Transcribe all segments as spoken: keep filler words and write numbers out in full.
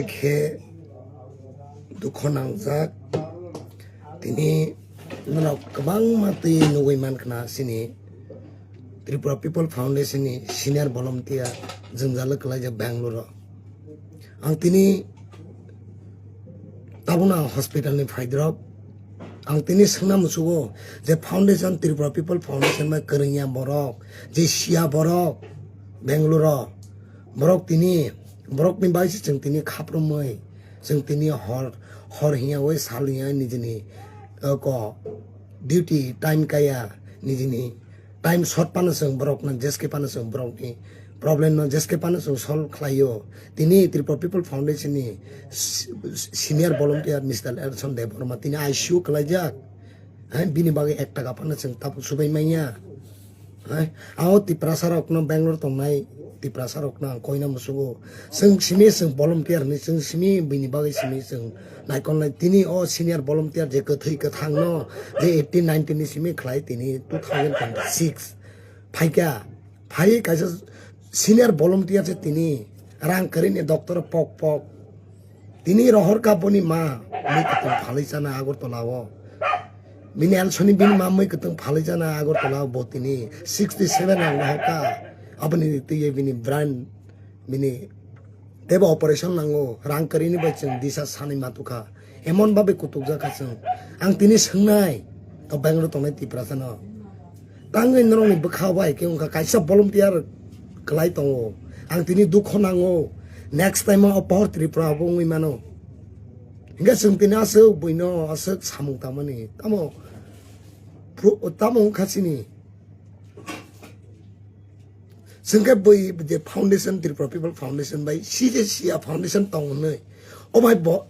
Khe dukho nangjak. Tini norok kwbangma twi nugwi mankha chini Tripura People Foundation ni senior volunteer jwngjalo kwlaijak Bangalore o. Ang tini tabukno ang hospital ni phaidrop. Ang tini swngna muchugo je foundation, Tripura People Foundation bai kwrwngya borok, je siya borok Bangalore o, borok tini, borokni bai se chwng tini khaprumwi, chwng tini hor, hor hinya oi sal hinya nijini, o, ko duty time kaya nijini. Time short pano chwng borokno jeske pano chwng borokni problem no jeske pano chwng solve khlaio. Tini Tripura People Foundation ni s-, senior volunteer Mister Elson Debbarma tini I C U kwlaijak. Hai, bini bagwi ek taka phano chwng tabuk subai manya. Hai, ao Tiprasa rokno Bangalore tongnai Tiprasa rokno ang koina musugo. Chwng simi chwng volunteer ni chwng simi bini bagwi simi chwng naikolnai. Tini o senior volunteer je kwthwi kwthangno je eighteen nineteen ni simi khlai tini two thousand twenty-six phaikha. Phai kaisa senior volunteer se tini rang kwrwini doctor pok pok. Tini rohor ka boni ma mui kwtwng phalwi chana Agartala o. Bini Elsoni bini ma mui kwtwng phalwi chana Agartala o bo tini sixty seven ang rohor ka. Aboni twi bini brain bini tebo operation nango, rang kwrwini bai chwng disa sanwi matukha. Emon babe kutukjak kha chwng. Ang tini swngnai, o Bangalore tongnai Tiprasa no. Tangwi norokni bwkha bai khe wngkha kaisa volunteer kwlai tongo. Ang tini dukho nango. Next time o pohor Tripura bo wngwi mano. Hingke chwng tini aswk buino aswk samung tangmani. Tamo pro-, tamo wngkha chini. Chwngkhe bui je foundation, Tripura People Foundation bai C J C A foundation tong hwnwi. O bai bo,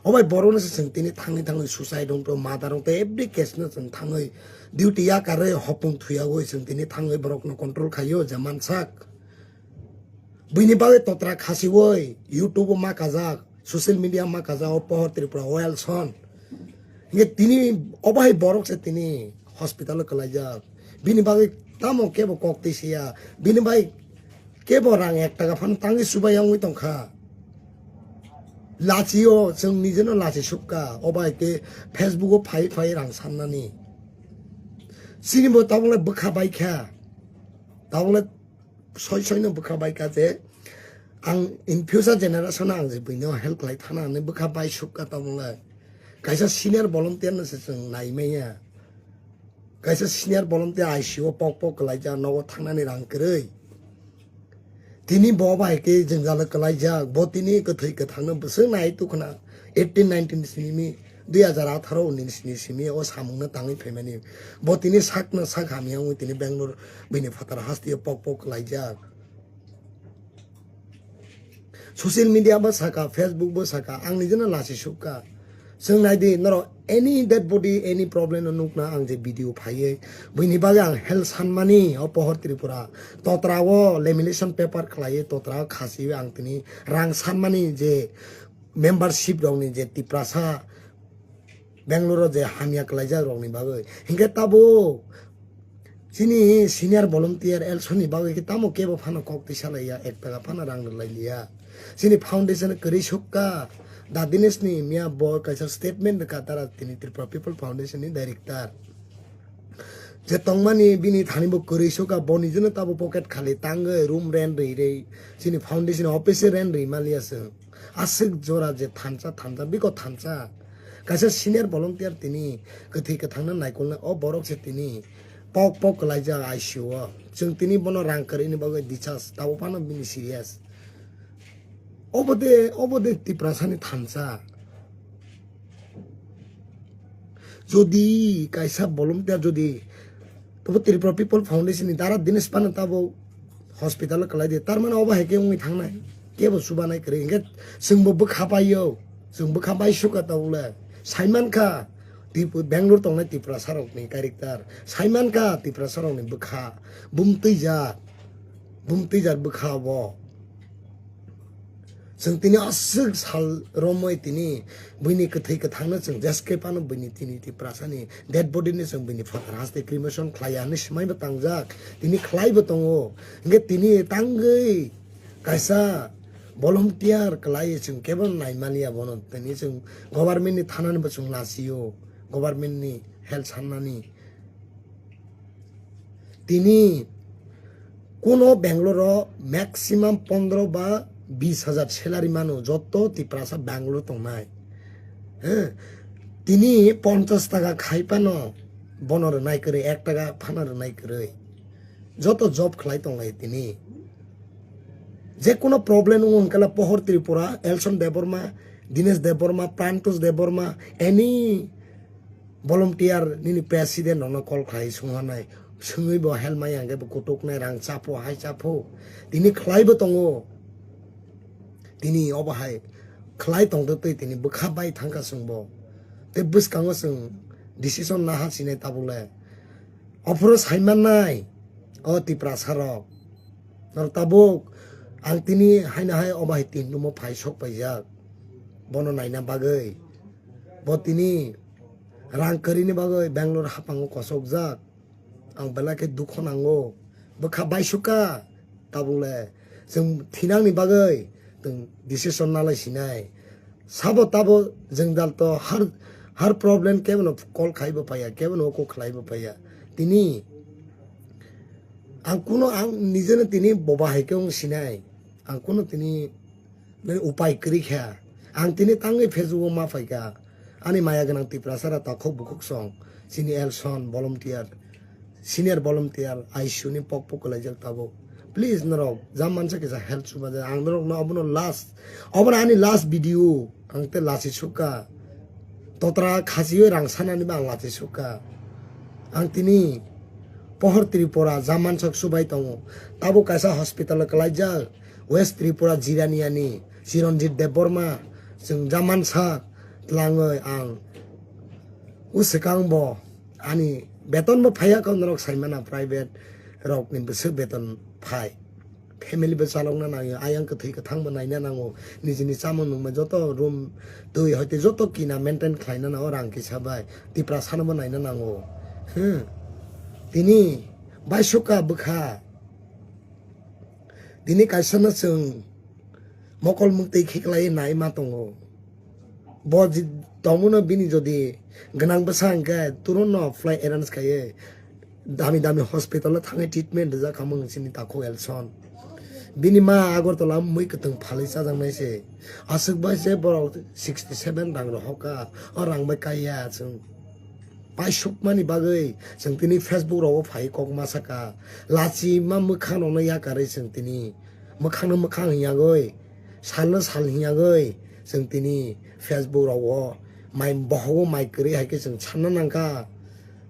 o bai borokno se chwng tini thangwi thangwi suicide wngto, murder wngto, every case no chwng thangwi duty yakarwi hopung thuyagwi chwng tini thangwi borokno control khaio je mansak. Buini bagwi totra khasiwi YouTube o ma kajak, social media ma kajak, o pohor Tripura, o Elson. Hingke tini obo hai borok se tini hospital o kwlaijak. Bini bagwi tamo kebo kok twi siya. Bini bai kebo rang ek taka phano tangwi chubai wngwi tongkha. Lachi o chwng nijeno lachi sukha. Obo hai khe Facebook o phai phai rang sannani. Chini bo tabukle bwkha bai kha. Tabukle soi soi no bwkha bai kha je ang in future generation ang je buino help khlai thana hinwi bwkha bai sukha tabukle. Kaisa senior volunteer no se chwng nai manya. Kaisa senior volunteer I C U o pok pok kwlaijak, nogo thangnani rang kwrwi. Tini bo bai khe jwngjalo kwlaijak, bo tini kwthwi kwthangno bwswk nai tukhna eighteen nineteen simi, dui hajar atharo unis ni simi o samungno tangwi phaimani. Bo tini sakno sak hamya wngwi tini Bangalore bini phatar hasteo pok pok kwlaijak. Social media bo saka, Facebook bo saka, ang nijeno lachi sukha. Chwng nai di, norok any dead body, any problem no nukna ang je video phaiwi, buini bagwi ang hel sanmani o pohor Tripura. Totra o lamination paper khlaiwi, totra o khasiwi ang tini rang sanmani je membership rokni je Tiprasa Bangalore o je hamya kwlaijak rokni bagwi. Hinkhe tabuk chini senior volunteer Elson ni bagwi khe tamo kebo phano kok twi salaiya, ek taka phano rang rwlailiya. Chini foundation kwrwi sukha. Da Dinesh ni miya bo kaisa statement rwkha tara tini Tripura People Foundation ni director. Je tongmani bini thani bo kwrwi sukha, bo nijeno tabuk pocket khali tangwi room rent rwi rwi chini foundation office rent rwi maliya chwng. Aswk jora je thansa, thansa, biko thansa. Kaisa senior volunteer tini kwthwi kwthangno naikolnai o borok se tini pok pok kwlaijak I C U o. Chwng tini bono rang kwrwini bagwi discharge, tabuk phano bini serious. Obo de, obo de Tiprasani thansa. Jodi kaisa volunteer jodi tabo Tripura People Foundation ni dara Dinesh Pano tabo hospital o kwlai di, tar mane obo hai khe wngwi thangnai, kebo chubanai kwrwi, hinkhe chwngbo bwkha paio, chwng bwkha bai sukha tabukle. Saimankha Trip-, Bangalore tongnai Tiprasa rokni character, saimankha Tiprasa rokni bwkha, bumtwijak, bumtwijak bwkha obo. Chwng tini aswk sal romwi tini buini kwthwi kwthangno chwng jeske phano buini tini Tiprasani dead body ni chwng buini photar haste cremation khlaiya hinwi swmaibo tangjak, tini khlaibo tongo. Hinkhe tini tangwi kaisa Volunteer kwlai chwng kebo naimaliya bono, tini chwng government ni thanani bo chwng lachio, government ni help sannani. Tini kuno Bangalore o maximum pondro ba bis hajar salary mano joto Tiprasa Bangalore tongnai. He, tini ponchas taka khai phano bono rwnai kwrwi, ek taka phano rwnai kwrwi. Joto job khlai tonglai tini. Je kono problem wngo hwnkhe la Pohor Tripura, Elson Debbarma, Dinesh Debbarma, Prantosh Debbarma, any volunteer nini president rokno call khlai sunghanai. Sungwi bo help maya hwnkhe bo kutuknai rang chapho, hai chapho. Tini khlai bo tongo. Tini obo hai khlai tongtwi twi tini bwkha bai thangkha chwngbo. Tei bwskango chwng decision naha sinai tabukle. Ophuru saimannai o Tiprasa rok. Norok tabuk ang tini haino hai obo hai tin room o phai sok paijak. Bono naina bagwi. Bo tini rang kwrwini bagwi Bangalore hapango kosokjak. Ang belai khe dukho nango. Bwkha baisukha. Tabukle chwng thinangni bagwi chwng decision nalai sinai. Sabo tabo jwngjal to har, har problem kebono call khai bo paiya, kebono oko khlai bo paiya. Tini ang kuno ang nijeno tini boba hai khe wng sinai. Ang kuno tini nini upai kwrwi kha. Ang tini tangwi Facebook o ma phaikha. Ani maya gwnang Tiprasa rok takhuk bukhuk song. Chini Elson volunteer, senior volunteer, I C U ni pok pok kwlaijak tabuk. Please norok, jam mansa kisa help chubaja. Ang norok no obono last, obono ani last video. Ang te lachi sukha. Totra khasiwi rang sanani ba ang lachi sukha. Ang tini Pohor Tripura jam mansak chubai tongo. Tabuk kaisa hospital o kwlaijak. West Tripura Jiraniani Chiranjit Debbarma chwng jamansa tlangwi ang uswkang bo ani beton bo phaiya kok norok saimana private rok ni bwswk beton phai family bo chalokna nangya ayang kwthwi kwthang bo naina nango nijini chamung nungma joto room twi hoite joto kina maintain khlaina nango rang kisa bai Tiprasa no bo naina nango hmm tini baisukha bwkha. Tini kaisa no chwng mokol muktwi khiklai nai ma tongo. Bo ji-, tongmano bini jodi gwnang bwsa hwnkhe turun no flight arrange khaiwi dami dami hospital o thangwi treatment rijak kha mung chini takhuk Elson. Bini ma Agartala mui kwtwng phalwi chajaknai se. Aswk bai se borok sixty seven rang rohor kha. O rang bai kaiya chwng. Paisukmani bagwi chwng tini Facebook rogo phai kok ma saka. Lachi ma mwkhang rokno yakarwi chwng tini mwkhang no mwkhang hiyagwi, sal no sal hiyagwi chwng tini Facebook rogo mai bohogo mai kwrwi hai khe chwng sanna nangkha.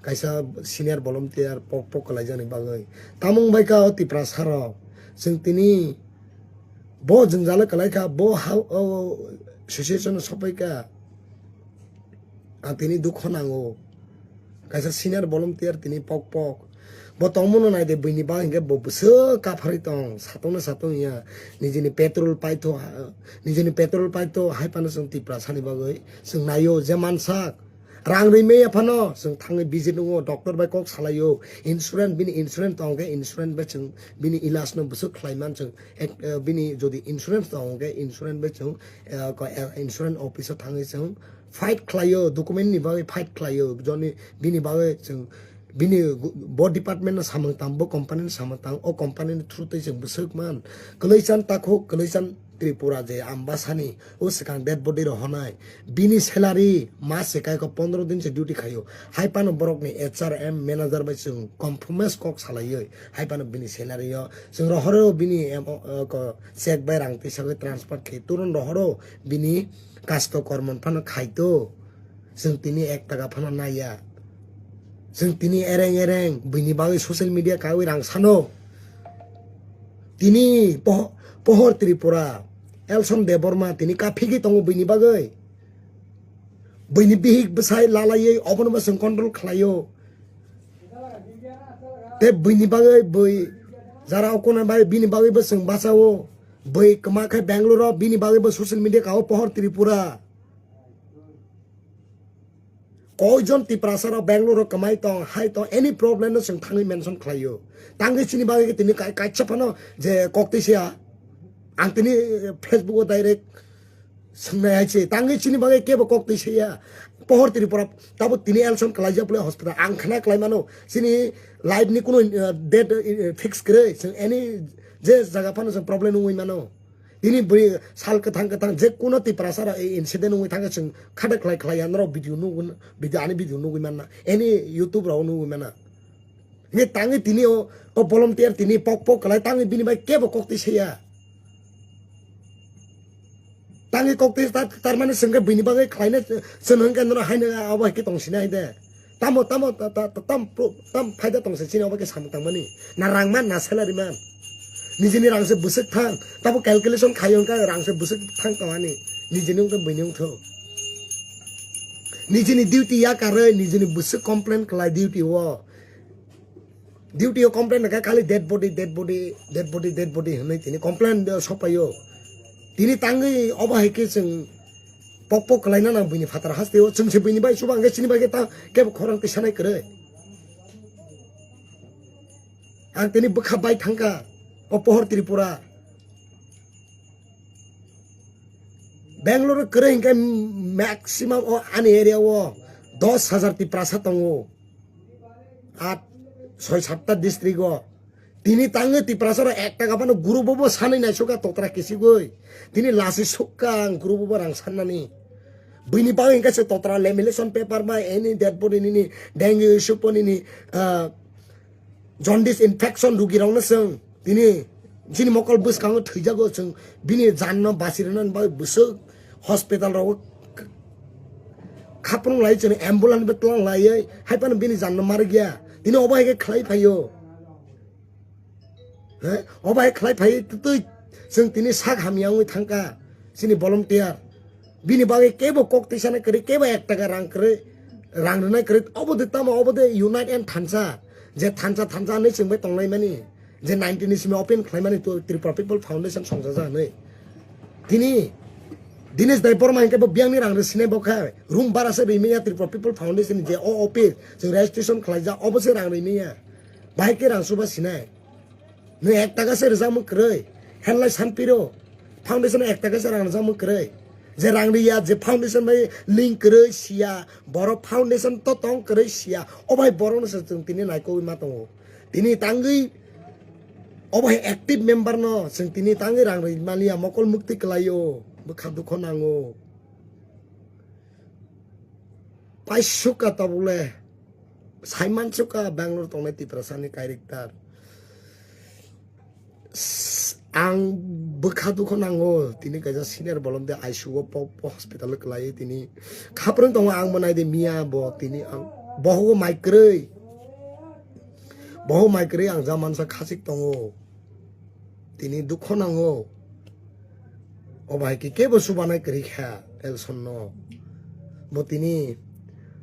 Kaisa senior volunteer pok pok kwlaijakni bagwi. Tamung bai kha o Tiprasa rok chwng tini bo jwngjalo kwlai kha, bo ha, o, situation o sopai kha. Ang tini dukho nango. Kaisa senior volunteer tini pok pok. Bo tongmano naide buini bagwi hwnkhe bo bwswk kapharwi tong. Satungno satung ya. Nijini petrol paito, nijini petrol paito hai phano chwng Tiprasani bagwi. Chwng naio je mansak. Rang rwi maya phano chwng thangwi visit wngo, doctor bai kok salaio. Insurance, bini insurance tong khe insurance bai chwng bini ilaj no bwswk khlai man chwng. Ek, eh, bini jodi insurance tong khe insurance bai chwng, eh, ko, eh, insurance office o thangwi chwng fight khlaio, document ni bagwi fight khlaio, joni bini bagwi chwng bini gu-, bo department no samung tang, bo company no samung tang, o company ni through twi chwng bwswk man. Kwlwi chan takhuk, kwlwi chan Tripura je Ambasani, o swkang dead body rok honai. Bini salary mas se kaiko pondro din se duty khaio. Hai phano borok ni H R M manager bai chwng compromise kok salaioi. Hai phano bini salary o chwng rohoro bini em-, o, o, ko, check bai rang twi sagwi transfer khe turun rohoro bini kasto kormo phano khaito. Chwng tini ek taka phano naiya. Chwng tini ereng ereng bini bagwi social media kawi rang sano. Tini poh-, pohor Tripura, Elson Debbarma tini kaphigwi tongo bini bagwi. Bini bihik bwsai lalaiwi obono bo chwng control khlaio. Te bini bagwi bwi jara okona bai bini bagwi bo chwng bachao. Bwi kwma khe Bangalore o bini bagwi bo social media kao pohor Tripura. Koijon Tiprasa rok Bangalore o kwmai tong, hai tong, any problem no chwng thangwi mention khlaio. Tangwi chini bagwi tini kai-, kaisa phano je koktwi se ya. Ang tini Facebook o direct swngnai hai se. Tangwi chini bagwi kebo kok twi saya. Pohor Tripura tabo tini election kalaijak bole hospital. Ang khna klai mano. Chini life ni kuno, uh, date, uh, fix kwrwi. Chwng any je jaga phano chwng problem wngwi mano. Tini bwi sal kwthang kwthang je kuno Tiprasa rok incident wngwi thangkhe chwng khada khlai khlai ya norok video nugwi, video ani video nugwi manna. Any YouTube rok nugwi manna. Hingke tangwi tini o, o volunteer tini pok pok kwlai tangwi bini bai kebo kok twi saya. Tangwi kok twi ta-, tar mani chwngkhe bini bagwi khlaina chwng hwnkhe nono haino abo hai khe tong sini hai de. Tamo, tamo, ta-, ta-, ta-, tam pro-, tam phaida tong se chini abo khe samung tangmani. Na rang man, na salary man. Nijini rang se bwswk thang. Tabo calculation khayo hwnkhe rang se bwswk thang tong ani. Nijini wngkhe buini wngtho. Nijini duty yakarwi, nijini bwswk complain khlai duty o. Duty o complain hwnkhe khali dead body, dead body, dead body, dead body hwnwi tini complain sopaio. Tini tangwi obo hai khe chwng pok pok kwlaina nang buini phatar haste o. Chwng se buini bai chuba hwnkhe chini bai khe ta kebo khorang twi sanai kwrwi. Ang tini bwkha bai thangkha o Pohor Tripura. Bangalore kwrwi hwnkhe maximum o ani area o dos hajar Tiprasa tongo. At soi satta district o. Tini tangwi Tiprasa rok ek taka phano group o bo sanwi naisukha totra kisigwi. Tini lasi sukha ang group o bo rang sannani. Buini bagwi hwnkhe se totra lamination paper bai any dead body nini dengue supo nini, ah, jaundice infection rugi rokno chwng tini chini mokol bwskango thwijago chwng bini janno bachirwna bagwi bwswk hospital rogo khaprung lai chwng ambulance bai twlang laiwi hai phano bini janno marigya tini obo hai khe khlai phaio. He? Obo hai khlai phaiwi twi chwng tini sak hamya wngwi thangkha chini volunteer. Bini bagwi kebo kok twisana kwrwi, kebo ek taka rang kwrwi, rang rwnai kwrwi, obo de tamo, obo de unite and thansa. Je thansa, thansa hinwi chwng bai tonglai mani. Je nineteen ni simi open khlai mani to Tripura People Foundation songjaja hinwi. Tini Dinesh Debbarma hinkhe bo biyangni rang rw sinai bo kha. Room bara se rwi manya Tripura People Foundation je o office, je registration khlaijak, obo se rang rwi manya. Bahai khe rang suba sinai. Nwng ek taka se rwjakmung kwrwi. Henlai sanpiro. Foundation ek taka se rang rwjakmung kwrwi. Je rang riya, je foundation bai link kwrwi siya. Borok foundation to tong kwrwi siya. O bai borokno se chwng tini naikogwi ma tongo. Tini tangwi obo hai active member no chwng tini tangwi rang rwi maliya, mokol mukti kwlaio. Bwkha dukho nango. Paisukha tabukle. Saimansukha Bangalore tongnai Tiprasani character. S-, ang bwkha dukho nango. Tini kaisa senior bolom de I C U o po, po hospital o kwlai tini. Khaprwng tongo ang bo nai de miya bo tini ang. Bohogo mai kwrwi. Boho mai kwrwi ang jamansa khachik tongo. Tini dukho nango. O bai khe kebo chubanai kwrwi kha election no. Bo tini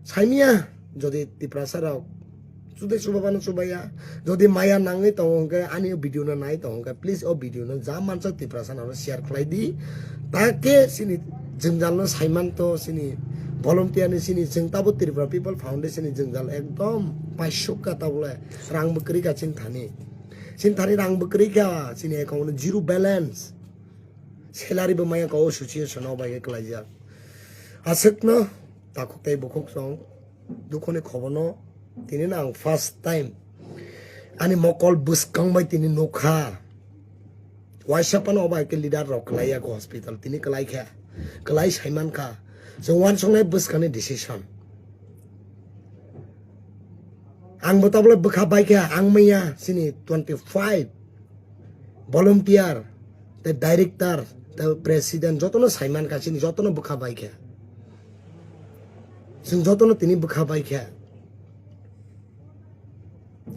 saimya jodi Tiprasa rok chude chubabano chubaya. Jodi maya nangwi tongo hwnkhe ani o video no nai tongo hwnkhe please o video no ja mansa Tiprasa no share khlai di. Take chini jwngjal no saiman to chini volunteer ni chini chwng tabo Tripura People Foundation ni jwngjal ekdom paisukha tabule rang bo kwrwi kha chini thani. Chini thani rang bo kwrwi kha, chini account o zero balance. Salary bo maya kha o situation o bai khe kwlaijak. Aswkno takhuk tei bukhuk song dukhoni khobono tini no ang first time ani mokol bwskang bai tini nukha. Waisa phano obo hai khe leader rok kwlai ya kho hospital, tini kwlai kha, kwlai sai man kha. Chwng uansuknai bwskangni decision. Ang bo tabole bwkha bai kha, ang manya chini twenty five volunteer, tei director, tei president, jotono sai man kha, chini jotono bwkha bai kha. Chwng jotono tini bwkha bai kha.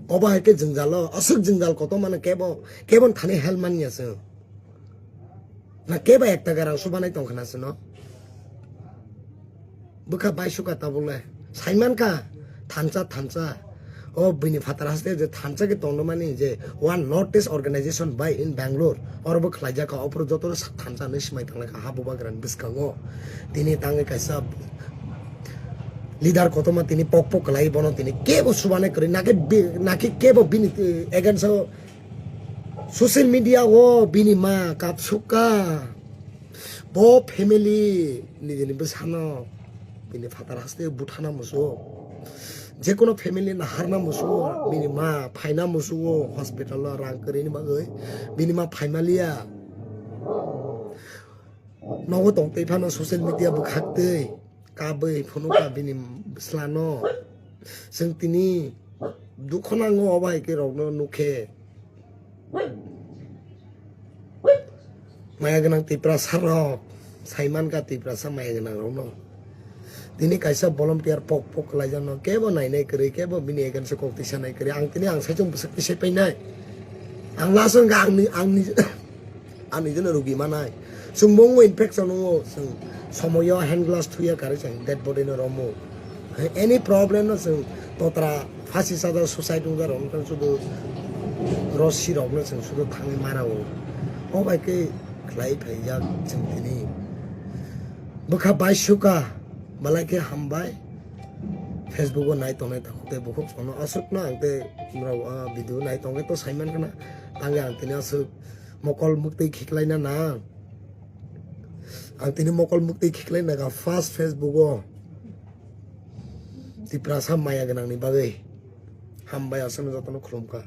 Obo hai khe jwngjalo, aswk jwngjal kotor mano kebo, kebo thani help manya chwng. Na kebo ek taka rang subanai tong khna chwngno. Bwkha bai sukha tabukle. Saimankha thansa thansa. O bini phatar haste je thansa khe tongmani je One North East Organization bai in Bangalore. Oro bo khlaijak kha, opor joto sa-, thansa hinwi swmai tanglaikha ha bubagrani bwskango. Tini tangwi kaisa leader kotorma tini pok pok kwlai bono tini kebo subana kwrwi nakhe bi-, nakhe kebo bini, eh, against o Social media o bini ma kapsukha. Bo family nijini bwsano bini phatar haste buthana musugo. Jekono family naharna musugo, bini ma phaina musugo hospital o rang kwrwini bagwi. Bini ma phaimaliya. Nogo tongtwi phano social media bwkhaktwi kabwi phunukha bini bwslano. Chwng tini dukho nango obo hai khe rokno nukhe. Maya gwnang Tiprasa rok, saimankha Tiprasa maya gwnang rokno. Tini kaisa volunteer pok pok khlaijakno kebo nainai kwrwi, kebo bini against o kok twi sanai kwrwi. Ang tini ang saichung bwswk twi sai painai. Ang last wngkha angni, angni, ani jono rugi manai. Chwng bo wngo infection wngo, chwng somoyo hand gloves thuya karwi chwng dead body no romo. Any problem no chwng totra phasi sajak suicide wngya rok wngkha sudu rosi rok no chwng sudu thangwi mara o. O bai khe khlai phaijak chwng tini. Bwkha bai suka, balai khe hambai. Facebook o nai tongnai takhuk tei bukhuk sono aswk no ang tei norok, ah, video nai tongwi to saiman khna. Tangwi ang tini aswk mokol mwktwi khiklaina nang. Ang tini mokol mwktwi khiklai naga first Facebook o. Tiprasa maya gwnangni bagwi. Hambai aswkno jotono khulumkha.